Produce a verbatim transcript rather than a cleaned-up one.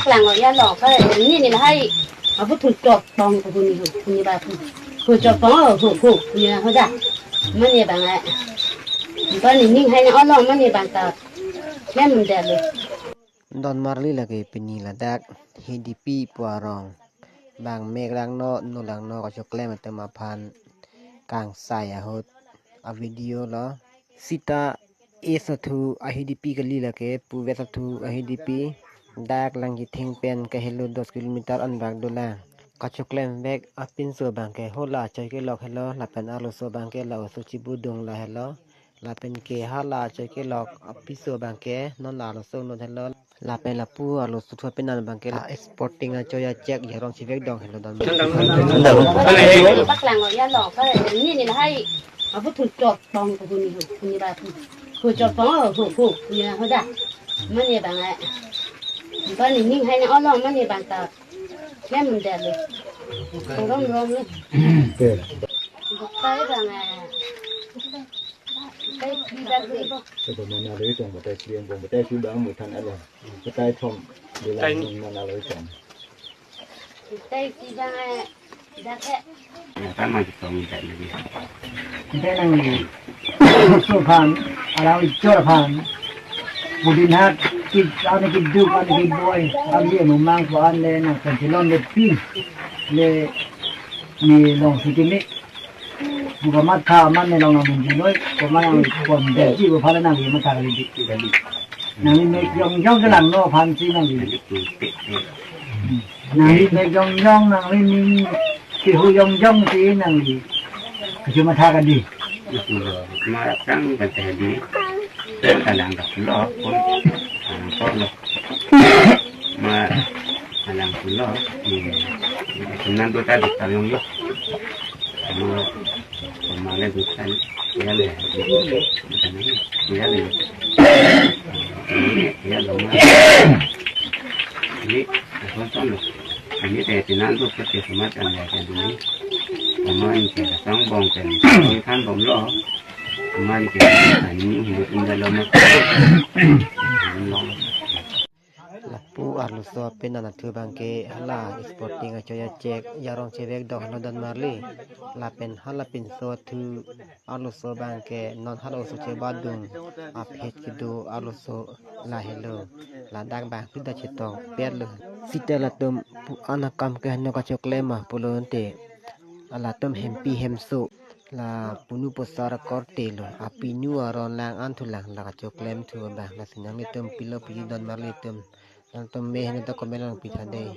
Klang o ya lo ka ni ni hai. Abu thun tok tong ko ni ho ni ba ko. Ko chok tong ho ho ni ho da. Mane bang ai. Ba ni ning hai na olo mane bang ta. Mem de lo. Don Marli lake pini ladak H D P pu arong. Bang mek langno, nu langno kachoklem atum aphan kangsai ahut a video lo. Sita A Sathu a H D P kali lake, pu West Sathu a H D P. Dak Langkithing pen kahelo dos kilometer anbak dolang. Kachoklem vek apinso abang ke hala achoi kelok helo, lapen arloso abang ke la oso chibudung la helo. Lapen ke hala achoi kelok apiso abang ke non la arloso non helo. Lapen lapu arloso thu apenan abang ke la exporting achoi achek jarong chevek dong helo don. Paklang o ya lo ka ni ni hai. Abu thun tok tong ko ni ho ni ba ko. Ko chok tong ho ho ni ho da. Mane bang ai. Ba ni ning hai na olo mane bang ta. Mem de lo. Rom rom lo. Buktai bang ai. Buktai bibak lo. Coba mana lagi tong buktai kiri yang buktai sudah mau than alam. Buktai thom bilang mana lagi tong. Buktai bibak ai. Dak he. Tama kita minta lagi. Kita nang ni. Sophan, alang ijor phan. Budin hat kit ane kiduk ane kiboi. Abi memang ko ane nang pensilon le pin. Le ni long sitini. Buka mat kha man ne long nang mun jinoi. Ko man nang pon de ji ko phala nang ni mat kha kali dik kali. Nang ni mek jong jong ke langno aphan si nang ni. Nang ni mek jong jong nang ni ning kehu jong jong si nang ni. Kachi matha kali. Marak tang bantah di. Kalang dak lo pun. Ang pon lo. Ma alang pulo. Ni. Sunan kota dak tayong yo. Ma ma le bukan. Ya le. Ya le. Ya lo ma. Ni. Ang pon lo. Ini teh tinan tu pasti semat ang ya kan ini. Pemain ke sang bong kan. Bong kan bom lo. Pemain ke ini hidup indah lo ma. Lapu arloso apenan athu abang ke hala exporting achoi achek jarong chevek dong helo don Marli. Lapen hala pinso athu arloso abang ke non hala oso chebadung aphet kedo arloso la helo. Ladak bang pida chetong pet lo. Sita latum pu an akam ke hano kachoklem ma pulo ante. Alatum hempi hemso. La punu posar korte lo. Apinu aron lang an thulang la kachoklem thu abang. Lasi nanglitum pilo piji don Marli atum. Nangtum me heno ta comment lang pitha dei.